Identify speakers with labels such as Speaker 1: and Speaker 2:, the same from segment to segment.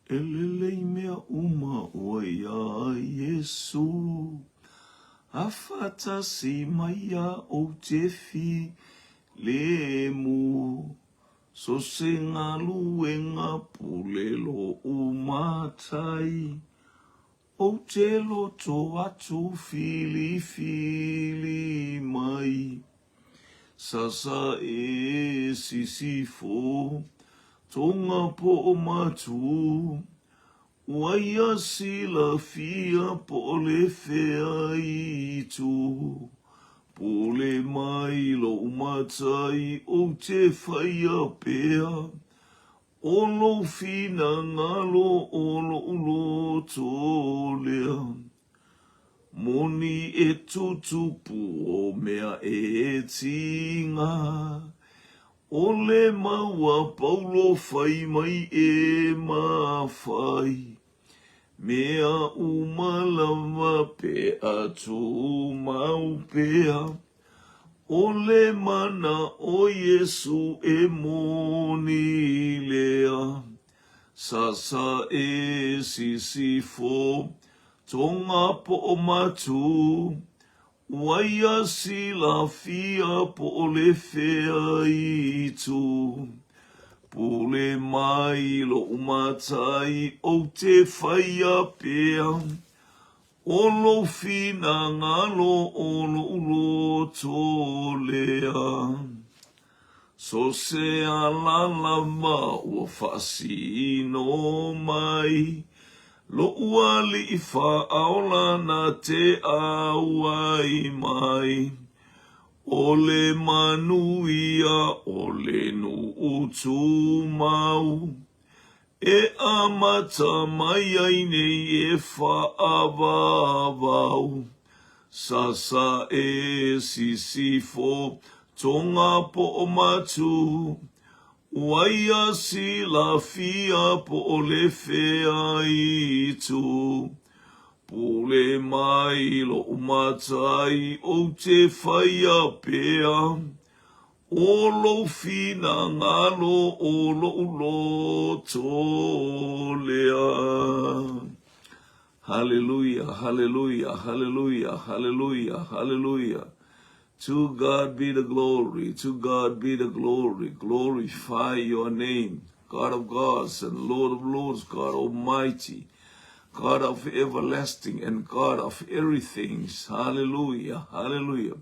Speaker 1: E lelei mea uma ua iā Iesu, A faatasi mai ia ou te filemu, So se galuega pule loʻu matai, Ou te loto atu filifili mai. Sasa e sisifo, Tonga poʻo matū, Ua ia silafia po o le fea itu. Pule mai lou matai ou te whaia pea, O lou finagalo o loʻu loto lea. Moni e tutupu o mea e tiga, O le mau a Paulo fai mai e mafai, Mea uma lava pe a tumau pea, O le mana o Iesu e moni lea. Sasa e sisifo, Tonga poʻo matū, Ua ia silafia po o le fea itu. Pule mai loʻu matai ou te whaia pea, O lou finagalo o loʻu loto lea. So se ala lava ua faasino mai, Loʻu aliʻi faaola na te ʻauai mai, ʻO le manuia, ʻo le nuʻu tumau, E amata mai ai nei e faavavau, Sasa e sisifo Tonga poʻo matū, Ua ia silafia po o le fea itu, Pule mai loʻu matai ou te whaia pea, O lou finagalo o loʻu loto lea. Hallelujah, hallelujah, hallelujah, hallelujah, hallelujah. To God be the glory, to God be the glory. Glorify your name, God of gods and Lord of lords, God Almighty, God of everlasting and God of everything. Hallelujah, hallelujah.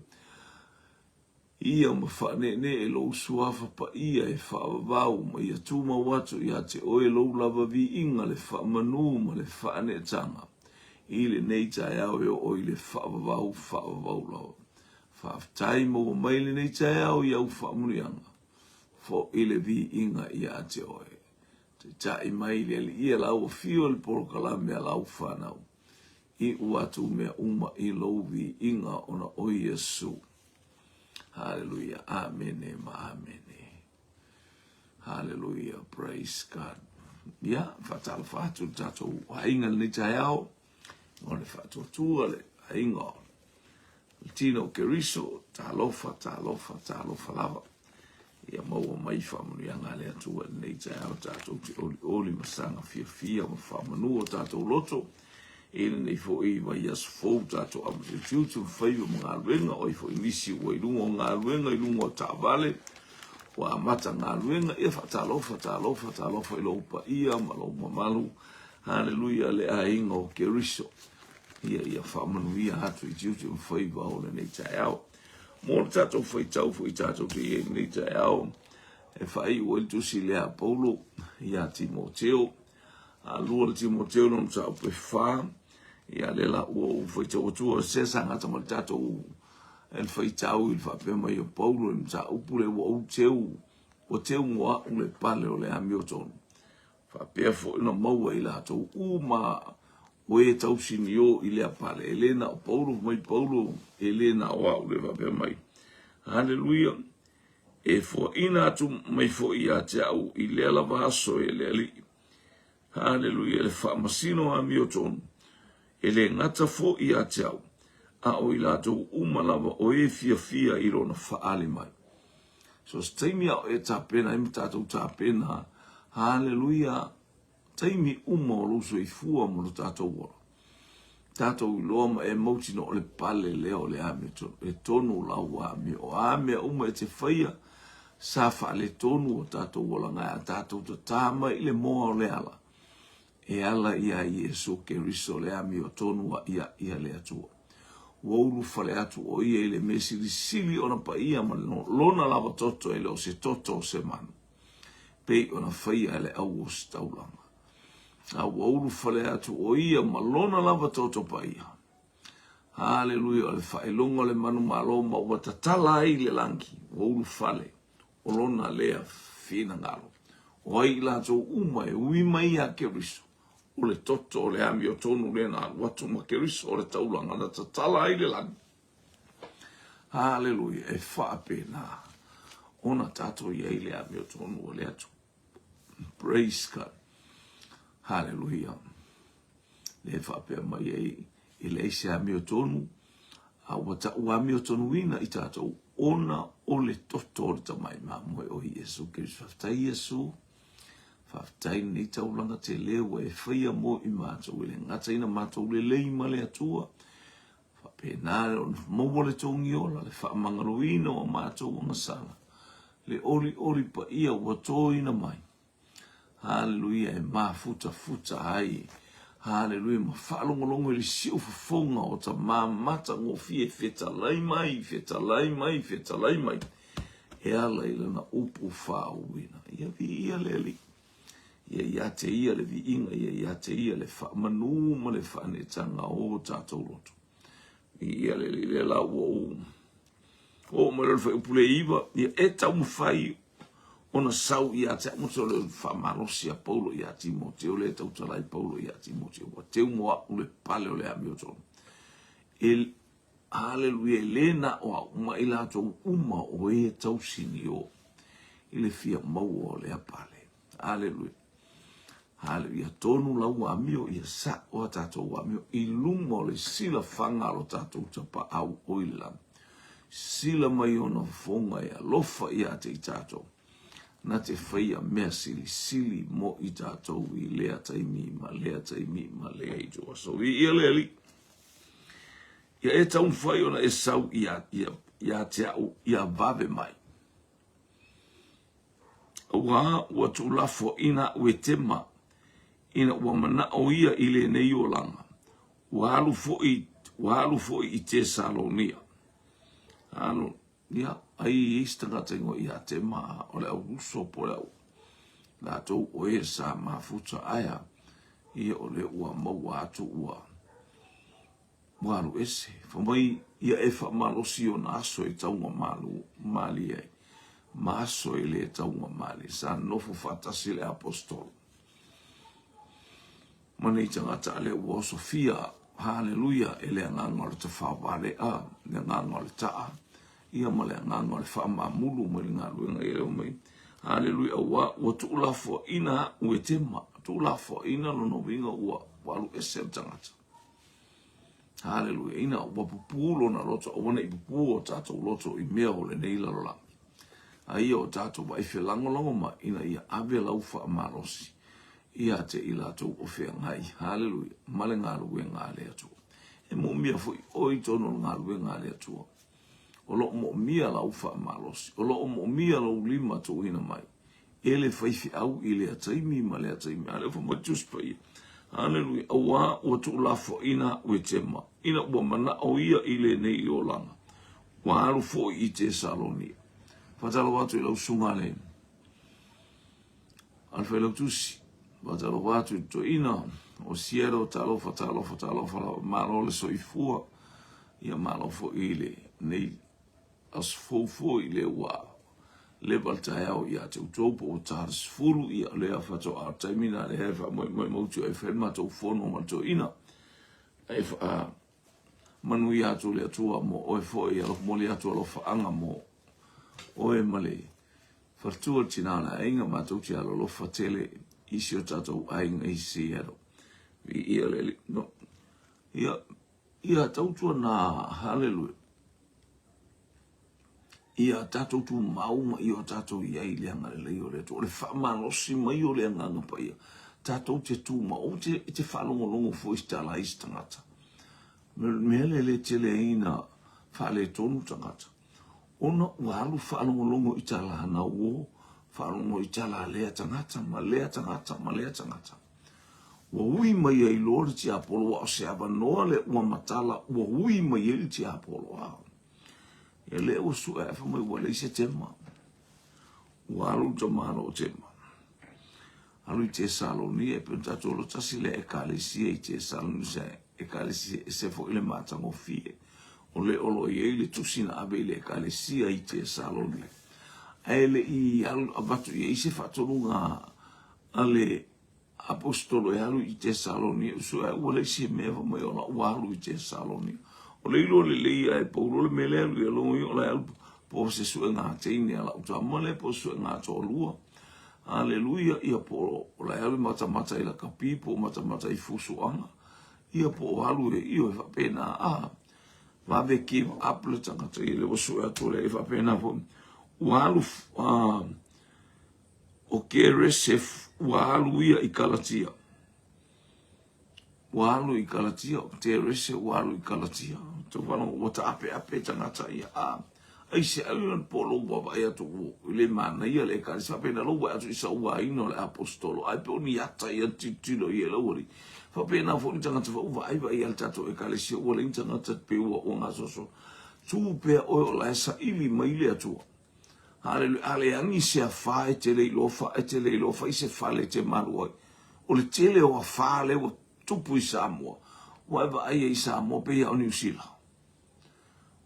Speaker 1: Ia ma faaneenee lou suafa paia e faavavau ma ia tumau atu ia te oe lou lava viiga le faamanu ma le faaneetaga i lenei taeao e oo i le faavavau faavavau lava. Faafetai maua mai lenei taeao i au faamuliaga foʻi le viiga ia te oe. Taitai mai le Alii e lau afio i le polokalame a lau fanau. Iu atu mea uma i lou viiga ona o Iesu. Haleluia. Amene ma amene. Haleluia. Praise God. Ia, faatalofa atu le tatou aiga lenei taeao. O le faatuatua le aiga o le tino o Keriso. Talofa, talofa, talofa lava. Ia maua mai faamanuiaga a le Atua i lenei taeao tatou te olioli ma saga fiafia ma faamanu o tatou loto i lenei foi vaiaso fou tatou amutiutiuti ma faiva ma galuega o ai foi nisi ua i luga o galuega i luga o taavale ua amata galuega ia faatalofa talofa talofa i lou paia ma lou mamalu haleluia le aiga o Keriso ia ia faamanuia atu i tiute ma faiva o lenei taeao Mo le tatou faitau foi tatou te i ai lenei taeao, e faaiu ai le tusi lea a Paulo iā Timoteo, a lua le Timoteo lona mataupu e fa, ia lea la ua ou faitau atua se sa gata ma le tatou e le faitau i le faapea mai o Paulo i le mataupu lea ua ou teu, ua teu mo au le pale o le amiotonu. Faapea foi ona maua i latou uma o e tausinio i lea pale. E le na o Paulo, mai Paulo, e le na o au le faapea mai. Haleluia! E foaina atu mai foi ia te au i lea lava aso e le Alii. Haleluia! Le faamasino amiotonu, e le gata foi ia te au, a o i latou uma lava o e fiafia i lona faaali mai. So se taimi a o e tapena ai ma tatou tapena, haleluia! Taimi uma o lou soifua ma lo tatou ola. Tatou iloa ma e mautinoa o le pale lea o le amiotonu. E tonu lau amio. O a mea uma e te faia, sa faaletonu o tatou olaga ae a tatou tatā mai i le moa o le ala, e ala iā Iesu Keriso le amiotonu a ia ia le Atua. Ua ulufale atu o ia i le mea silisili ona paia ma lona lava toto e le o se toto o se manu, pei ona faia e le au ositaulaga. A ua ulufale atu o ia ma lona lava toto paia. Haleluia, o le faailoga o le manumalo ma ua tatala ai le lagi, ua ulufale o lona lea finagalo. O ai i latou uma e ui mai iā Keriso, o le toto o le amiotonu lea na alu atu ma Keriso o le taulaga na tatala ai le lagi. Haleluia, e faapena ona tatou i ai le amiotonu o le Atua. Praise God. Haleluia. Lea e faapea mai ai, e leai se amiotonu, a ua tau amiotonuina i tatou ona o le toto o le Tamai Mamoe o Iesu Keriso. Faafetai Iesu, faafetai lenei taulaga tele ua e faia mo i matou, e le gata ina matou lelei ma le Atua, faapena ona maua le togi ola, le faamagaloina o matou agasala, le olioli paia ua toina mai. Haleluia, e mafutafuta ai. Haleluia, ma faalogologo i le siufofoga o ta matagofie, fetalai mai, fetalai mai, fetalai mai, e ala i lana upu faauuina. Ia viia le Alii. Ia ia te ia le viiga, ia ia te ia le faamanu ma le faaneetaga o tatou loto. Viia le Alii, lea la ua ou oo mai loa i le fuaiupu le 9, ia e taumafai ona sau ia te au, ma o le faamalosi a Paulo ia Timoteo, lea e tautala ai Paulo ia Timoteo, ua teu mo au le pale o le amiotonu. E, haleluia, e le na o au, ma i latou uma o e tausinio i le fia maua o lea pale. Haleluia. Haleluia. Tonu lau amio, ia sa'o a tatou amio i luma o le silafaga a lo tatou Tapaau o i le lagi. Sila mai ona fofoga e alofa ia te i tatou, na te faia mea silisili mo i tatou i lea taimi ma lea taimi ma lea itu aso. Viia le Alii. Ia e taumafai ona e sau ia, ia, ia te au ia vave mai. Auā ua tuulafoaiina aʻu e Tema, ina ua manaʻo ia i lenei olaga, ua alu foi, ua alu foi i Tesalonia. Alo, ia, ai e i ai se tagata igoa ia Tema, o le Auruso po o le au latou o e sa mafuta aea, ia o lea ua maua atu ua Ua alu ese. Fai mai ia e faamalosi ona aso e taugamalu malie ai, ma aso e le taugamalie. Sa nofo faatasi le Aposetolo ma nei tagata a lea ua osofia, haleluia, e le agaga o le tafāvale'a, le agaga o le ta'a, ia ma le agaga o le faamamulu mai le galuega ia lea mai. Haleluia, auā ua tuulafoaiina a'u e Tema, tuulafoaiina lona uiga ua alu ese le tagata. Haleluia. Ina ua pupū lona loto, aua ne i pupū o tatou loto i mea o lenei lalolagi. A ia o tatou vaai felagolago mai ina ia ave lau faamalosi ia te i latou o feagai. Haleluia. Ma le galuega a le Atua. E moomia foi oe i totonu o le galuega a le Atua. O lo o moomia lau faamalosi. O lo o moomia lou lima tuuina mai. E le faifeau i lea taimi ma lea taimi. A lea ua fai mai le Tusi Paia. Aleluia. Auā ua tuulafoaiina aʻu e Tema, ina ua manaʻo ia i lenei olaga, ua alu foi i Tesalonia. Faatalofa atu i lau susuga le a le Failautusi. Faatalofa atu i le toeaina o Seattle. Talofa, talofa, talofa lava. Malo le soifua. Ia malo foi i lenei Aso fou foi lea ua leva le taeao ia te outou po ua ta le 10, ia o lea faatoa o le taimi lena lea e faamoemoe mautu ai fai le matou fono ma le toeaina. E faamanuia atu le Atua mo oe foi, alofa momoli atu alofaaga mo oe ma le faletua le tina o le aiga, matou te alolofa tele i si o tatou aiga i Seattle. Viia le Alii. No. Ia, ia tautuana, haleluia. Ia tatou tumau ma ia o tatou i ai i le agalelei o le Atua. O le faamalosi mai o le Agaga Paia. Tatou te tu ma ou te, te faalogologo foi i se tala a isi tagata. Mea lea le tele ai na faaletonu tagata. Ona ua alu faalogologo i tala a nauo, faalogo i tala a lea tagata ma lea tagata ma lea tagata. Ua ui mai ai loa le tiapolo, aua o se avanoa lea ua matala, ua ui mai ai le tiapolo. A ia lea ua sue ae fai mai ua leai se Tema. Ua alu le tamaloa o Tema. Alu i Tesalonia, e pei ona tatou iloa tasi lea ekalesia i Tesalonia, ekalesia ese foi le matagofie. O le o lo o i ai le tusi na ave i le ekalesia i Tesalonia. Ae le i alu avatu i ai se faatonuga a le Aposetolo e alu i Tesalonia, usu ae ua leai se mea fai mai o la ua alu i Tesalonia. O le iloa lelei ia e Paulo le mea lea alu i alogo ia o la e alu po o se suega teine a lau tama lea po o se suega toalua. Aleluia, ia po o la e alu matamata i lakapi po o matamata i fusuaga. Ia po o alu e ioe faapena a vave give up le tagata ia le ua sue atu le e faapena foi. Ua alu o Keresef ua alu ia i Kalatia. Ua alu i Kalatia, o Terese ua alu i Kalatia. Tou faalogo ua taapeape tagata ia. A, aisea ia po lou vaavaai atu ua le manaia le ekalesia faapena lou vaai atu i sauaina o le aposetolo ai pe o ni ata ia tilotilo i ai lau alii. Faapena foi ni tagata foi ua vaai vaai i le tatou ekalesia ua leai ni tagata pe ua ua gasoso. Tu pea oe o la e saili mai le Atua. Haleluia. A leai se afa e te le iloa fa, e te le iloa fai se fale e te malu ai. O le tele o afa lea ua tupu i Samoa, ua e vaai ai i Samoa pei lava o Niu Sila.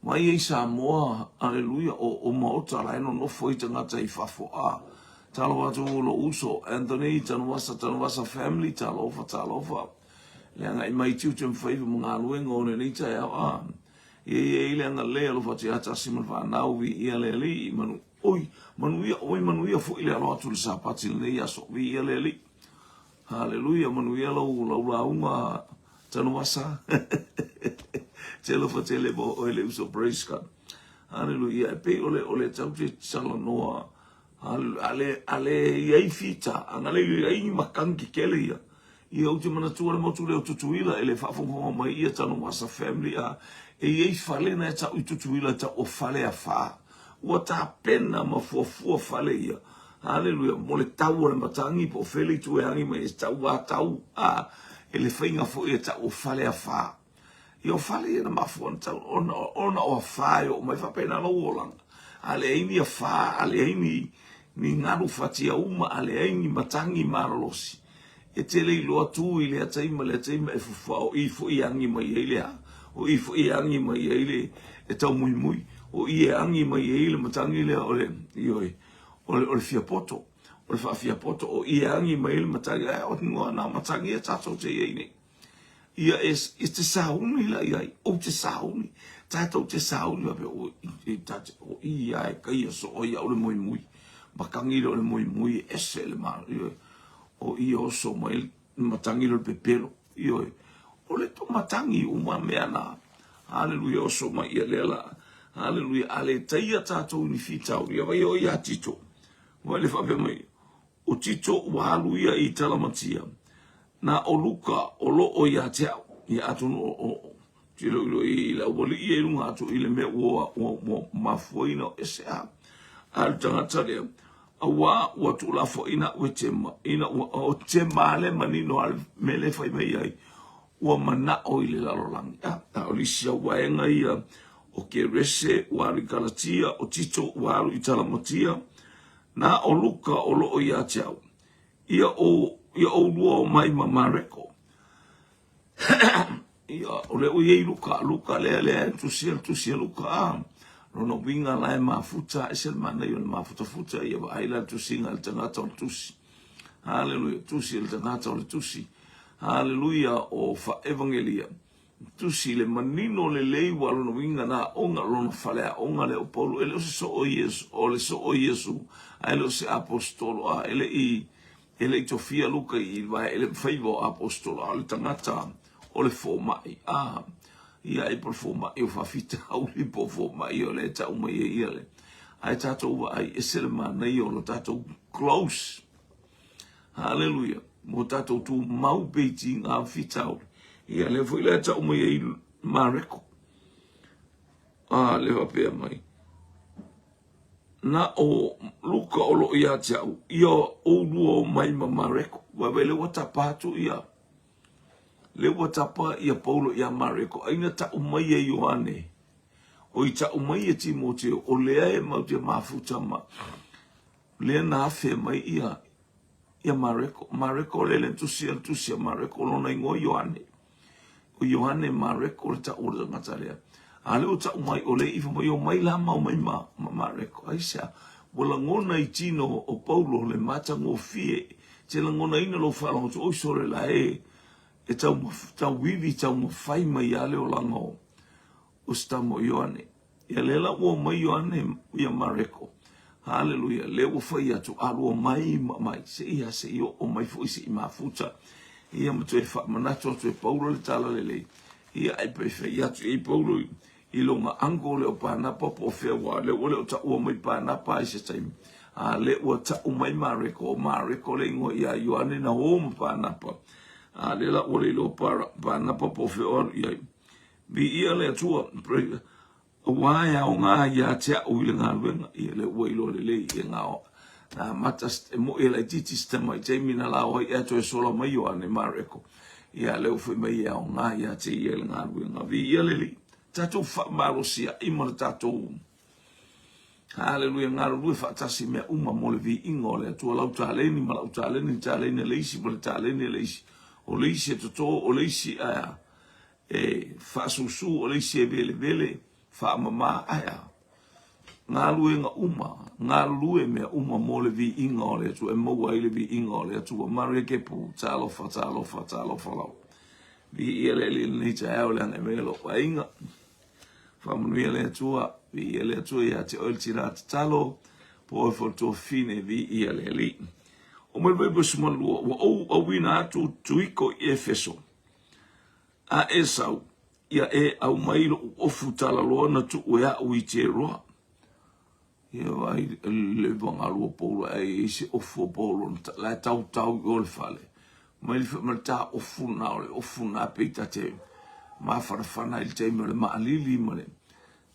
Speaker 1: Vaai ai i Samoa, haleluia, o, o maota la e nonofo ai tagata i fafo. A, talofa atu lou uso, Anthony Tanuvasa, Tanuvasa family, talofa, talofa. Le agai mai tiute ma faiva ma galuega o lenei taeao. A, Ia i ai le agalelei alofa atu ia tasi ma le fanau, viia le Alii, manu, oi, manuia, oi, manuia foi le alo atu i le Sapati i lenei aso, viia le Alii. Haleluia, manuia lau, lau lauga Tanuvasa. Te alofa tele mo oe le uso, praise God. Haleluia, e pei o le, o le tau te talanoa, haleluia, a le, a le i ai fita, a le i ai ni makangi kekele ia, Ia ou te manatua le motu lea o Tutuila e le faafogafoga mai ia Tanuvasa family a e i ai fale na e tau i Tutuila e tau o fale afa. Ua tapena ma fuafua fale ia. Haleluia mo le tau o le matagi po o fea le itu e agi mai ai tau a tau a e le faiga foi e tau o fale afa. Ia o fale ia na mafua ona tau ona ona o afa e oo mai faapena lou olaga. A leai ni afa, a leai ni ni galu fatiauma, a leai ni matagi malolosi, e te le iloa tu i lea taima lea taima e fufa o i foi e agi mai ai le a, o i foi e agi mai ai le e taumuimui, o i e agi mai ai le matagi lea o le ioe o le o le fiapoto, o le faafiapoto, o i e agi mai ai le matagi, ae o na matagi ia tatou te i ai nei. Ia e, e te sauni la i ai, ou te sauni, tatou te sauni faapea, o, e, tate, o i a e kaia soo ai au le muimui, matangi le o le muimui e ese le ma, ioe, o i oso mai le matangi le o le pepelo, ioe, o le to matangi uma mea na, haleluia, oso mai ia lea la, haleluia, a le taia tatou ni fitauli, ia vai o ia Tito, vai le faapea mai, O Tito ua alu ia i Talamatia, na o Luka o lo o ia te au. Ia atonu o, o, tilotilo i le aualii ia i luga atu i le mea ua, ua, ua mafuaina o ese a. A le tagata lea, auā ua tuulafoaiina au e Tema, ina ua, o Tema le manino a le mea lea e fai mai ai, ua manao i le lalolagi. A, a o le isi au vaega ia, o Kerese ua alu i Kalatia, o Tito ua alu i Talamatia, Na o Luka o lo o ia te au, ia o, ia oulua o mai ma Mareko. Ia, o le o iai Luka, Luka lea lea e tusia le tusi a Luka, a. Lona uiga la e mafuta, ese le manaia o le mafutafuta, ia vaai la le tusiga a le tagata o le tusi. Haleluia, tusi a le tagata o le tusi. Haleluia, o fa-evangelia. Tusi le manino lelei ua lona uiga na aoga lona faleaoga lea o Paulo e le o se soo Iesu o le soo Iesu ae le o se aposetolo a e le i e le i tofia Luka i vae e le faiva o aposetolo a o le tagata o le fomai a ia ai po le fomai o faafitauli po o fomai o le tau mai ai ia le ae tatou vaai ese le manaia o lo tatou close. Haleluia. Mo tatou tumau pe i tiga fitauli. Ia lea foi la e tau mai ai Mareko. A le faapea mai. Na o Luka o lo o ia te au, ia oulua o mai ma Mareko. Vaai lea ua tapa atu ia. Lea ua tapa ia Paulo ia Mareko, ai na tau mai e Ioane. O i tau mai e Timoteo, o lea e mau te mafuta ma lea na afe mai ia ia Mareko. Mareko le le tusi le tusi a Mareko lona ingoa Ioane. O Ioane Mareko le tau o le tagata lea. A lea ua tau mai o le i mai o mai la ma o mai ma, ma Mareko. Aisea, ua lagona i tino o Paulo le matagofie. Te lagonaina lou faalogo atu, oi sole la e, e tau, tauivi taumafai mai lava le olaga o, o si tama o Ioane. Ia lea la ua omai Ioane ia Mareko. Haleluia, lea ua fai atu, alua mai ma mai, se i a se i oo mai foi se i mafuta. Ia ma toe faamanatu atu e Paulo le tala lelei. Ia ai pe fai atu i Paulo i lona uncle lea o Panapa po o fea ua lea ua le o taua mai Panapa i se taimi. A lea ua tau mai Mareko, o Mareko le ingoa ia Ioane na o ma Panapa. A lea la ua le iloa Panapa po o fea o alu i ai. Viia le Atua, aua e aoga ia te au i le galuega. Ia lea ua iloa lelei e na amata e moi e laitiiti si tamai taimi na lao ai ea toe sola mai Ioane Mareko. Ia lea ua fai mai e aoga ia te ia i le galuega. Viia le Alii. Tatou faamalosiai ma le tatou Haleluia, galulue faatasi mea uma mo le viiga o le Atua, lau taleni ma lau taleni, le taleni a le isi ma le taleni a le isi. O le isi e toto, o le isi ae e faasusu, o le isi e velevele, faamama, ae a? Galuega uma, galulue mea uma mo le viiga o le Atua, e maua ai le viiga o le Atua. Maria Kepu, talofa, talofa, talofa lava. Viia le Alii i lenei taeao le agai mai o lou aiga. Faamanuia le Atua, viia le Atua ia te oe le tina tatalo, po oe foi le tuafafine, viia le Alii. O mai le 92, ua ou auina atu Tuiko i Efeso. A e sau, ia e aumai loʻu ofu talaloa na tuu e aʻu i Teroa. Ia vaai le vagalua Paulo ae i ai se ofu o Paulo la e tautau i o le fale. Mai le ma le ta ofu na o le ofu na pei ta te mafanafana i le taimi o le maalili ma le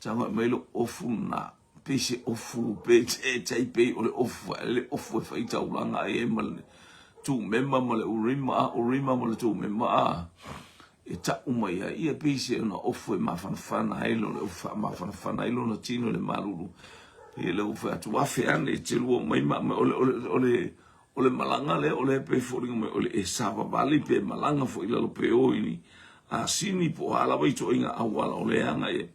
Speaker 1: tago mai le ofu na pei se ofu pe e tai pei o le ofu a le ofu e fai taulaga ai ai ma le tumema ma le urima a urima ma le tumema a e tau mai ai ia pei se ona ofu e mafanafana ai lo le ofu faamafanafana ai lona tino le malulu ia le ofu atu afe ane e te lua mai ma o le o le o le O le malaga lea o lea e pei e foliga mai o le e savavali pe malaga foi i lalo pe o i ni asini po o a lava ituaiga auala o lea e agai ai.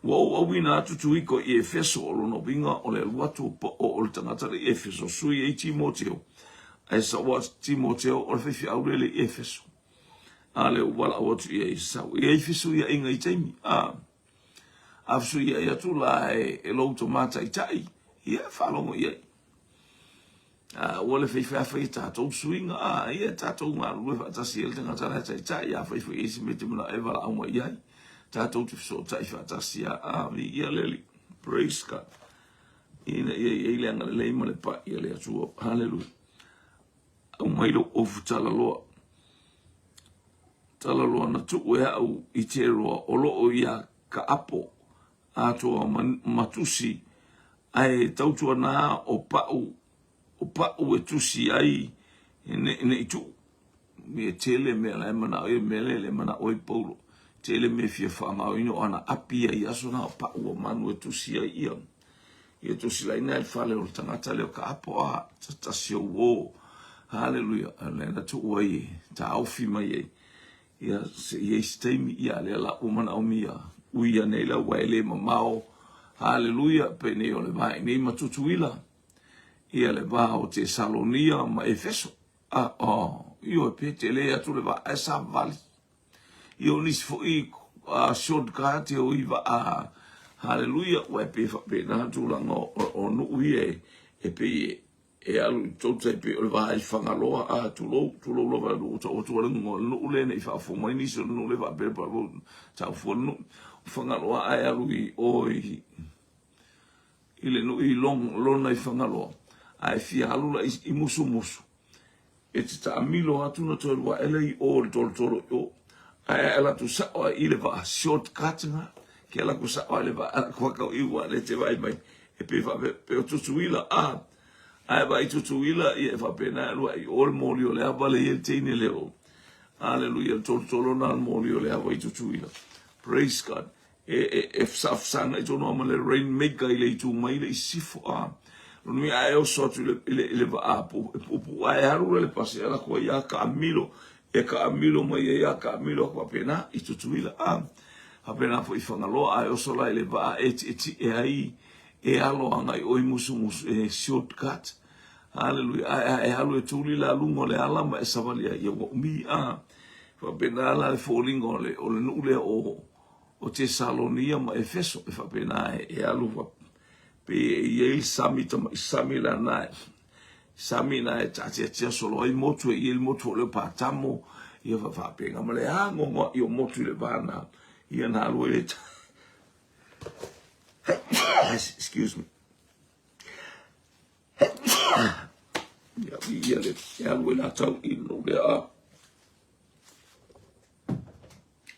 Speaker 1: Ua ou auina atu Tuiko i Efeso, o lona uiga o le alu atu o poo o le tagata lea i Efeso, sui ai Timoteo, ae sao atu Timoteo o le faifeau lele i Efeso. A lea ua valaau atu ia i sau. E i ai fesuiaiga i taimi, a. A fesuiai atu la e lou tama taitai, ia faalogo i ai. A ua le fai fai e tatou suiga, a ia tatou galulue faatasi ai le tagata la e taitai, a fai foi i ai se mea e te manao e valaau mai i ai, tatou te fesootai faatasi a, a viia le Alii. Praise God. Ina ia i ai le agalelei ma le pai a le Atua. Hallelujah. Aumai lou ofu talaloa. Talaloa na tuu e au i Teroa o loo ia Kaapo atoa ma tusi, ae tautuana o pa'u, o pa'u e tusi ai ne i tuu. E tele mea la e manao ia mea lea le manao ai Paulo. Tele mea fia faagaoina o ana api ia i aso na o pa'u o manu e tusi ai ia. Ia tusi laina e le fale o le tagata lea o ka apo a tasi o uo. Haleluia. Lea na tuu ai e taofi mai ai. Ia, se i ai se taimi, ia, lea la ua manaomia, ui ane ai la ua e le mamao, haleluia, penei o le va i nei ma Tutuila, ia le va o Tesalonia ma Efeso. A, oh, ioe pe tele atu le vaa ae savavali. Ia o nisi foi shortcut e o i vaa, haleluia, ua e pei e faapena tulaga o nuu ia e pei e E alu i tou tai pei o le va i Fagaloa, a, tulou, tulou lava le nuu, ua tau atu ai le igoa o le nuu lea ne i faafofoga mai nisi o le nuu lea faapea ua tau fua le nuu. O Fagaloa ae alu i o i, i le nuu i Lona i Fagaloa, ae fia alu la i Musumusu. E te taamilo atu na toe lua ele i o le tolotolo i o. Ae ae latou sao ai i le vaa short cut nga. Ke ala ku sao ai le vaa ala ku hakau i ua le te vai mai. E pe whaape, pe o Tutuila a. Ae vai Tutuila ia e whaapena e lua i o le moli o le ava le i teine le o. Hallelujah, le tolotolo na le moli o le ava i Tutuila. Praise God. E, e, e fesaafesaga i tonu ama le rainmaker i le itu mai le i sifo a. Lona uiga a e oso atu i le, i le, i le vaa pu, e puupuu a e alu la le pasi ala koa ia kaamilo, e kaamilo mai ai ia kaamilo aku faapena i Tutuila a. Faapena foi i Fagaloa a e oso la i le vaa e tietie ai e alo agai oe i Musumusu e shortcut. Hallelujah. Ae a e alu e tuli la luga o le ala ma e savali ai ia ua umi a. Faapena la le foliga o le, o le nuu lea o o Tesalonia ma Efeso, e faapena e alu pe e i ai le sami tama'i sami lana e sami na e taatiatia solo ai motu e i ai le motu o leo Patamo ia faapena ma le agoagoa'i o motu i le va na ia na alu ai le excuse me ia ia le e alu ai latou i le lea.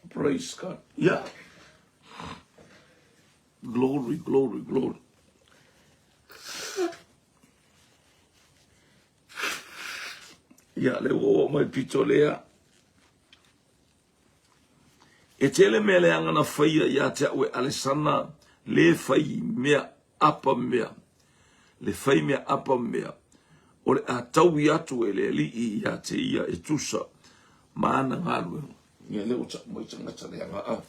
Speaker 1: Praise God. Yeah. Glory, glory, glory. Ia, le ua oo mai pito lea. E tele mea leaga na faia ia te au e Alesana, le fai mea apa mea, le fai mea apa mea, o le a taui atu e le Alii ia te ia e tusa ma ana galuega. Ia lea ua tau mai tagata leaga a.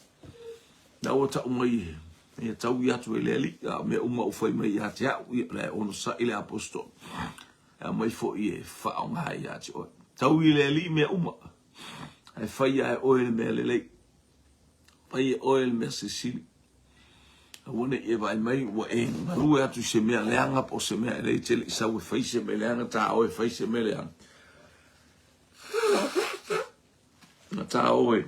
Speaker 1: Na ua tau mai e taui atu e le Alii, a o mea uma ua fai mai ia te au, ia o le a e onosai le aposetolo. E aumai foi e faaaoga ia te oe. Taui e le Alii mea uma, ae faia e oe le mea lelei. Fai e oe le mea sisili. Aua ne i e vaai mai ua e galue atu i se mea leaga po o se mea e leai te le i sau e fai se mea leaga, tā oe e fai se mea leaga. Na tā oe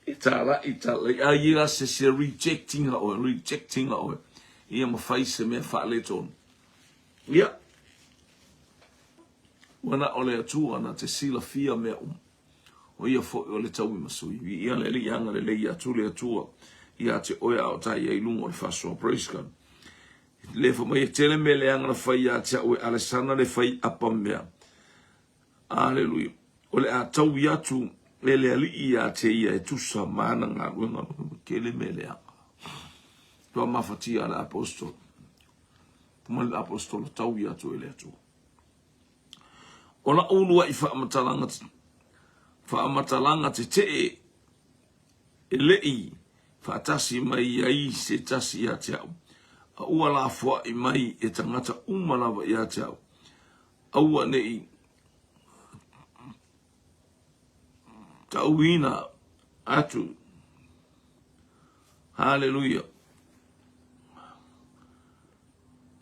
Speaker 1: e tāla'i, tāla'i, a ia la se se rejectinga oe, rejectinga oe, ia ma fai se mea faaletonu. Ia, ua na o le Atua na te silafia mea uma. O ia foi o le taui ma sui. Viia le Alii agalelei ia atu le Atua ia te oe a o tai ai luga o le faasoa. Praise God. Le fa mai e tele mea leaga na fai ia te au e Alesana le fai apa mea. Aleluia. O le a taui atu e le Alii ia te ia e tusa ma ana galuega tele mea leaga. Tua mafatia le apostolo. Ma le apostolo taui atu e le Atua. O la'u ulua'i faamatalaga faamatalaga tetee e le'i faatasi mai ai se tasi ia te au, a ua lafoa'i mai e tagata uma lava ia te au, aua ne'i tauina atu. Haleluia!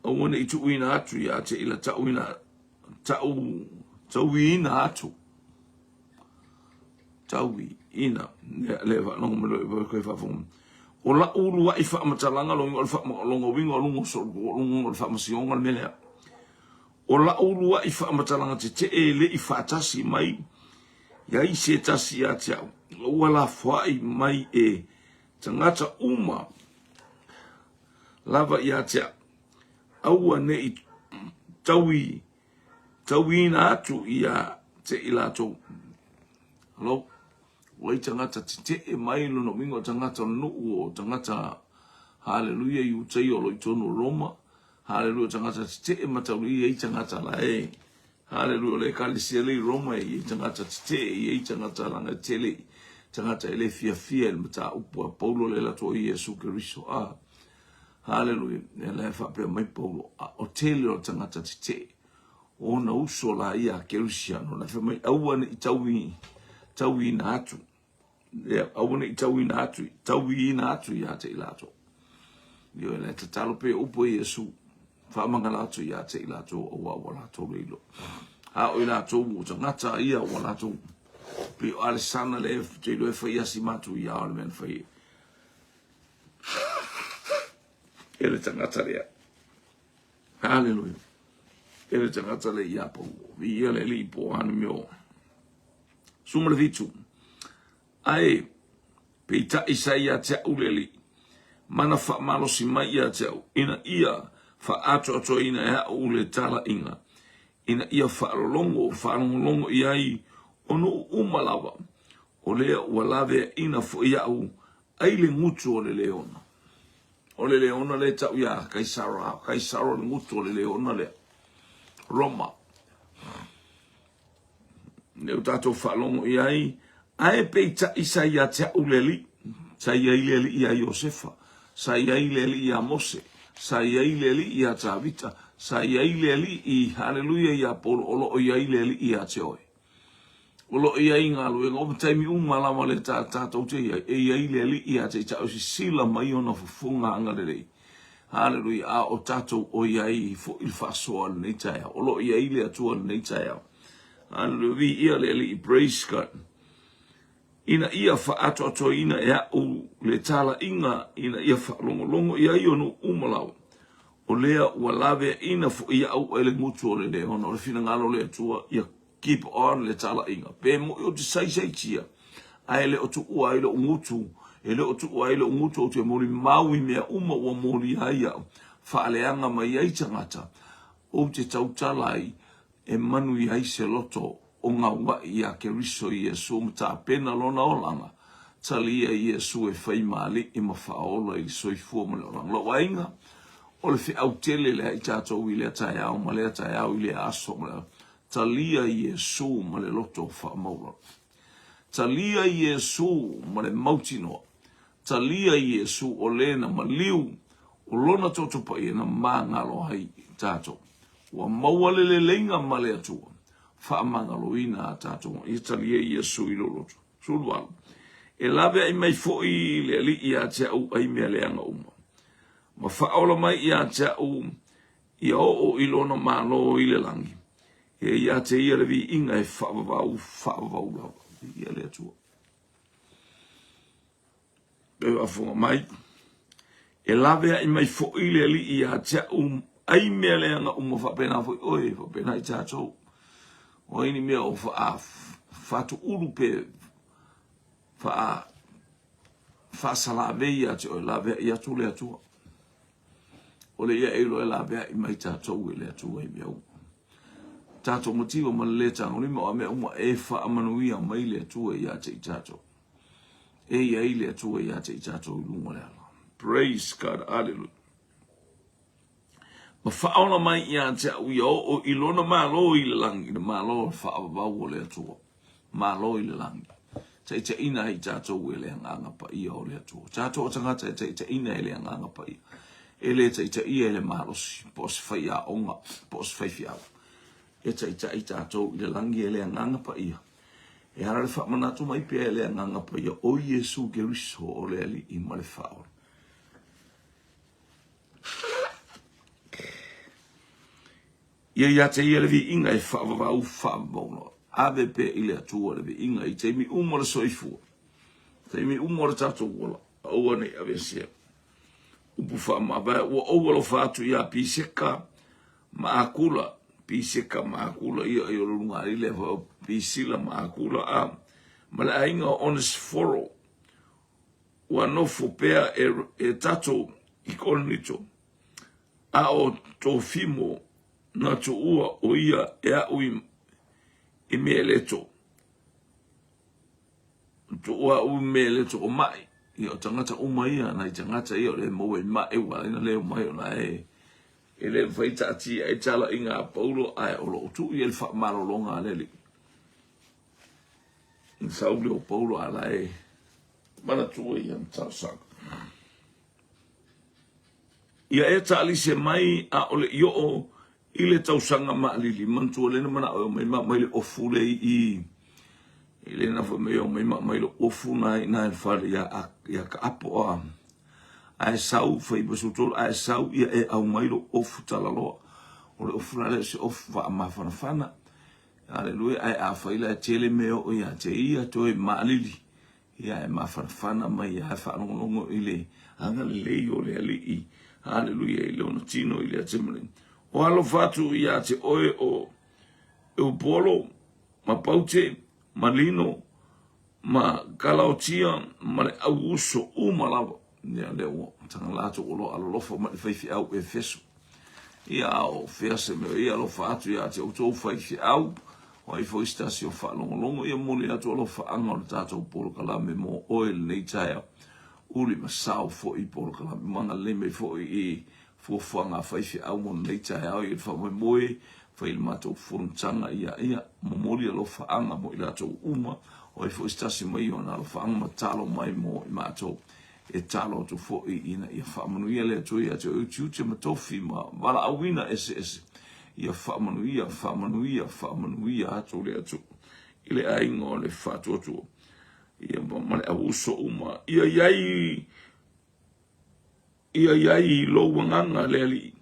Speaker 1: Aua ne i tuuina atu ia te ila tauina, tau, tauiina atu. Tauiina. Le, le whaanonga me loe koe whaafonga. O la ulu ai whaamatalaga lo ingo o le whaamalonga winga o lungo so o lungo o le whaamasionga le melea. O la ulu ai whaamatalaga te te e le i whaatasi mai ia i se tasi ia te au. Ua la whaai mai e tagata uma lava ia te au, aua ne i taui, tauiina atu ia te i latou. Hello? Ua i tagata tetee mai lona uiga o tagata o le nuu o tagata haleluia i utai o lo i tonu o Roma. Haleluia o tagata tetee matauli i tagata la e. Haleluia o le ekalesia le i Roma e i tagata tetee i ai tagata langa tele i tagata e le fiafia i le mataupu a Paulo le latou o Iesu Keriso. Ah. Haleluia. Ia la e faapea mai Paulo, a o tele o tagata tetee o ona uso la ia a Kerisiano, la fai mai aua ne i taui, tauiina atu. Ia, aua ne i tauiina atu, tauiina atu ia te i latou. Ioe, la e tatalo pea upu e Iesu, faamagalo atu ia te i latou aua ua latou le iloa. A o i latou o tagata ia ua latou pei o Alesana le te iloa e fai asi matou ia o le mea na fai e le tagata lea. Haleluia. E le tagata le ia Paulo. Viia le Alii po o a ni mea o. 17. Ae peitai sa ia te au le Alii, mana faamalosi mai ia te au, ina ia faaatoatoaina e au le talaiga, ina ia faalologo, faalogologo i ai o nuu uma lava, o lea ua laveaina foi au ai le gutu o le leona. O le leona lea e tau ia Kaisara, Kaisara o le gutu o le leona lea. Roma. Lea ua tatou faalogo i ai, ae peitai sa ia te au le Alii, sa i ai le Alii ia Iosefa, sa i ai le Alii ia Mose, sa i ai le Alii ia Tavita, sa i ai le Alii, haleluia, ia Paulo, o lo o i ai le Alii ia te oe. O lo o i ai galuega, o taimi uma lava le tatou te i ai, e i ai le Alii ia te i tatou, sisila mai ona fofoga agalelei. Haleluia, a o tatou o i ai foi le faasoa i lenei taeao. O lo o i ai le Atua i lenei taeao. Haleluia, viia le Alii, praise God. Ina ia faaatoatoaina e au le talaiga ina ia faalogologo i ai o nuu uma lava. O lea ua laveaina foi au e le gutu o le leona. O le finagalo o le Atua ia keep on le talaiga. Pe moi ou te saisaitia, ae le o tuua ai lou gutu, e le o tuua ai lou gutu ou te molimau i mea uma ua molia ai au, faaleaga mai ai tagata, ou te tautala ai e manuia ai se loto o gauaʻi iā Keriso Iesu ma tapena lona olaga, talia Iesu e fai ma Alii ma Faaola i le soifua ma le olaga. Lou aiga, o le feau tele lea i tatou i lea taeao ma lea taeao i lea aso ma lea Talia Iesu ma le loto faamaualalo. Talia Iesu ma le mautinoa. Talia Iesu o le na maliu o lona toto paia na magalo ai tatou. Ua maua le leleiga ma le Atua, faamagaloina a tatou. Ia talia Iesu i lou loto. 18. E laveai mai foi le Alii ia te au ai mea leaga uma, ma faaola mai ia te au Ia oo i lona Malo i le lagi, e ia te ia le viiga e faavavau, faavavau lava. Viia le Atua. Pe faafofoga mai, e laveai mai foi le Alii ia te au ai mea leaga uma faapena foi oe, faapena i tatou. O ai ni mea o faatuulu pe faa faasalavei ia te oe, laveai atu le Atua. O le ia e iloa e laveai mai tatou e le Atua i mea uma. Tatou mativa ma le lē tagolima o a mea uma e faamanuia mai le Atua ia te i tatou. E i ai le Atua ia te i tatou i luga o le ala. Praise God, hallelujah. Ma faaola mai ia te au ia oo i lona Malo i le lagi, le Malo faavavau o le Atua. Malo i le lagi. Taitaiina ai tatou e le Agaga Paia o le Atua. Tatou o tagata e taitaiina e le Agaga Paia. E le taitaia e le malosi, po o se faiaoga, po o se faifeau. E taitai tatou i le lagi e le Agaga Paia. E ala le faamanatu mai pea e le Agaga Paia, o Iesu Keriso o le Alii ma le Faaola. Ia ia te ia le viiga e faavavau faavavau loa. Ave pea i le Atua le viiga i taimi uma o le soifua, taimi uma o le tatou ola, aua ne i aveesea. Upu faamavae, ua ou alofa atu iā Piseka ma Akula, Piseka ma Akula, ia i o le luga i le Pisila ma Akula, a ma le aiga o Onesiforo, ua nofo pea e, e tatou i Korinito. A o Tofimo na tuua o ia e aʻu i, i Mileto. Tuua aʻu i Mileto o maʻi. Ia o tagata uma ia, nai tagata ia o le maua i maʻi ua ala leo mai o la e e le mafai taatia ai talaiga a Paulo ae o lo o tuu i ai le faamalologa a le Alii. Saule o Paulo a la e manatua ia na talosaga. Ia e taalise mai a o le i oo i le tausaga maalili. Manatua lena manao e omai ma mai le ofu le i i lena foi mai omai ma mai le ofu na i na i le fale ia ia ka apo a ae sau fai ma sutolo ae sau ia e au mai lo ofu talaloa. O le ofu la le se ofu wa mafanafana. Aleluia ae a fai la tele me o ia te ia toe maalili. Ia e mafanafana mai ia e faalogologo i le agalelei o le Alii. Haleluia i lona tino i le atemale. O alofa atu ia te oe o Eupolo ma Paute ma Lino ma Kalaotia ma le au uso uma lava. Ia lea ua taga latou o lo alolofa mai le faifeau Efeso. Ia a o fea se mea ia alofa atu ia te outou faifeau, o ai foi se tasi o faalogologo, ia momoli atu alofaaga o le tatou polokalame mo oe lenei taeao. Uli ma sao foi i polokalame ma agalelei mai foi i fuafuaga a faifeau mo lenei taeao i le faamoemoe fai le matou fonotaga ia ia momoli alofaaga mo i latou uma o ai foi se tasi mai ona alofaaga ma talo mai mo i matou e talo atu foi ina ia faamanuia le Atua ia te oe tiute ma tofi ma valaauina eseese ia faamanuia faamanuia faamanuia atu le Atua i le aiga o le faatuatua ia ma le au uso uma ia iai Ia i ai i lou agaga le Alii,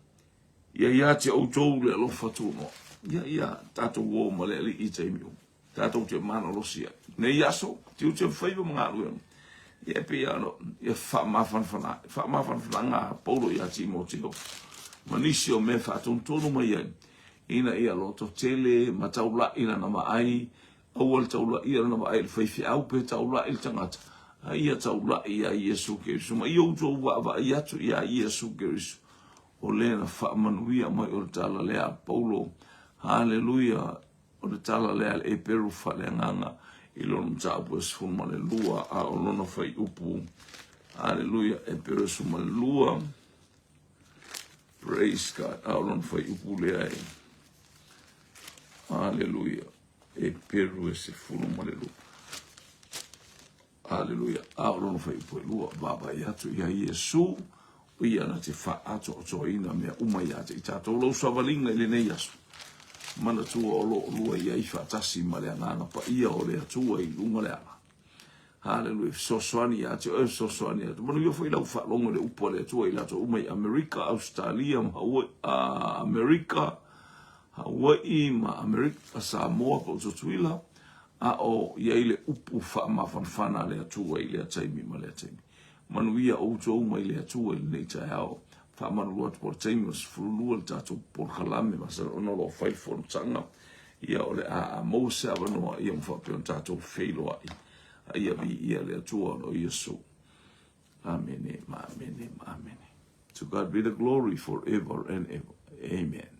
Speaker 1: ia ia te outou le alofa tunoa. Ia ia tatou o ma le Alii i taimi uma. Tatou te malolosi ai. Nei aso, tiute ma faiva ma galuega. Ia e pei lava ia faamafanafana, faamafanafanaga a Paulo ia Timoteo ma nisi o mea faatonutonu mai ai, ina ia lototele ma taulai lana vaai Aua le taulaia lana vaai i le faifeau pe taulai le tagata, a ia taulai iā Iesu Keriso. Ma ia outou vaavaai atu iā Iesu Keriso, o le na faamanuia mai o le tala lea a Paulo. Haleluia! O le tala lea a le Eperu faaleagaga i lona mataupu e 12, a o lona fuaiupu. Haleluia! Eperu 12. Praise God. A o lona fuaiupu lea e. Haleluia. Eperu e 12. Aleluia. A o lona fuaiupu e lua, vaavaai atu ia Iesu, o ia na te faaatoatoaina mea uma ia te i tatou. Lou savaliga i lenei aso, manatua o lo o lua i ai faatasi ma le Agaga Paia o le Atua i luga le ala. Haleluia. Fesoasoani ia te oe, fesoasoani ia te. Manuia foi lau faalogo i le upu a le Atua i latou uma i Amerika, Ausetalia ma Hawaii, Amerika, Hawaii ma Amerika, Samoa po o Tutuila, a o i ai le upu faamafanafana a le Atua i lea taimi ma lea taimi. Manuia outou mai le Atua i lenei taeao. Faamalulu atu po o le taimi o le 12 le tatou polokalame masalo ona o lo o fai le fonotaga. Ia o le a maua se avanoa ia ma faapea ona tatou feiloai. A ia viia le Atua o lo Iesu. Amene ma amene ma amene. To God be the glory forever and ever. Amen.